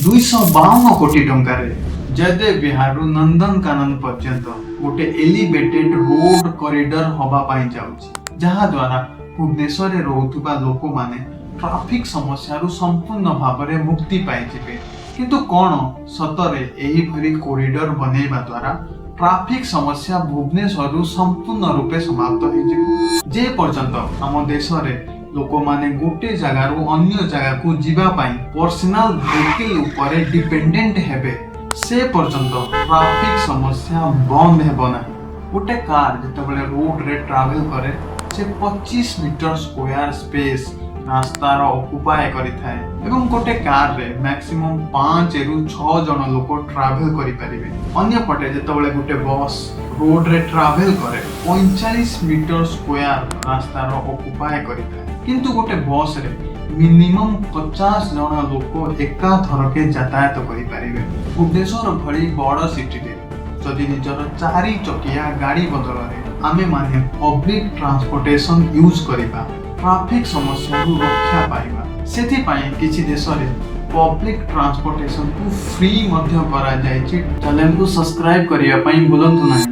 252 କୋଟି ଟଙ୍କାରେ ଜୟଦେବ ବିହାରରୁ ନନ୍ଦନକାନନ ପର୍ଯ୍ୟନ୍ତ ଗୋଟେ ଏଲିଭେଟେଡ୍ ରୋଡ କରିଡର ହବା ପାଇଁ ଯାଉଛି, ଯାହାଦ୍ୱାରା ଭୁବନେଶ୍ୱରରେ ରହୁଥିବା ଲୋକମାନେ ଟ୍ରାଫିକ ସମସ୍ୟାରୁ ସମ୍ପୂର୍ଣ୍ଣ ଭାବରେ ମୁକ୍ତି ପାଇଯିବେ। କିନ୍ତୁ କ'ଣ ସତରେ ଏହିଭଳି କରିଡର ବନେଇବା ଦ୍ୱାରା ଟ୍ରାଫିକ ସମସ୍ୟା ଭୁବନେଶ୍ୱରରୁ ସମ୍ପୂର୍ଣ୍ଣ ରୂପେ ସମାପ୍ତ ହେଇଯିବ? ଯେ ପର୍ଯ୍ୟନ୍ତ ଆମ ଦେଶରେ ଲୋକମାନେ ଗୋଟେ ଜାଗାରୁ ଅନ୍ୟ ଜାଗାକୁ ଯିବା ପାଇଁ ପର୍ସନାଲ ଭେହିକିଲ ଉପରେ ଡିପେଣ୍ଡେଣ୍ଟ ହେବେ, ସେ ପର୍ଯ୍ୟନ୍ତ ଟ୍ରାଫିକ ସମସ୍ୟା ବନ୍ଦ ହେବ ନାହିଁ। ଗୋଟେ କାର ଯେତେବେଳେ ରୋଡରେ ଟ୍ରାଭେଲ କରେ, ସେ 25 ମିଟର ସ୍କୋୟାର ସ୍ପେସ୍ ରାସ୍ତାର ଅକୁପାଏ କରିଥାଏ ଏବଂ ଗୋଟେ କାରରେ ମ୍ୟାକ୍ସିମମ୍ 5ରୁ 6 ଜଣ ଲୋକ ଟ୍ରାଭେଲ କରିପାରିବେ। ଅନ୍ୟପଟେ ଯେତେବେଳେ ଗୋଟେ ବସ୍ ରୋଡରେ ଟ୍ରାଭେଲ କରେ, 45 ମିଟର ସ୍କୋୟାର ରାସ୍ତାର ଅକୁପାଏ କରିଥାଏ, କିନ୍ତୁ ଗୋଟେ ବସ୍ରେ ମିନିମମ୍ 50 ଜଣ ଲୋକ ଏକାଥରକେ ଯାତାୟାତ କରିପାରିବେ। ଭୁବନେଶ୍ୱର ଭଳି ବଡ଼ ସିଟିରେ ଯଦି ନିଜର ଚାରି ଚକିଆ ଗାଡ଼ି ବଦଳରେ ଆମେମାନେ ପବ୍ଲିକ ଟ୍ରାନ୍ସପୋର୍ଟେସନ ୟୁଜ୍ କରିବା, ଟ୍ରାଫିକ ସମସ୍ୟାରୁ ରକ୍ଷା ପାଇବା। ସେଥିପାଇଁ କିଛି ଦେଶରେ ପବ୍ଲିକ ଟ୍ରାନ୍ସପୋର୍ଟେସନକୁ ଫ୍ରି ମଧ୍ୟ କରାଯାଇଛି। ଚ୍ୟାନେଲକୁ ସବସ୍କ୍ରାଇବ କରିବା ପାଇଁ ଭୁଲନ୍ତୁ ନାହିଁ।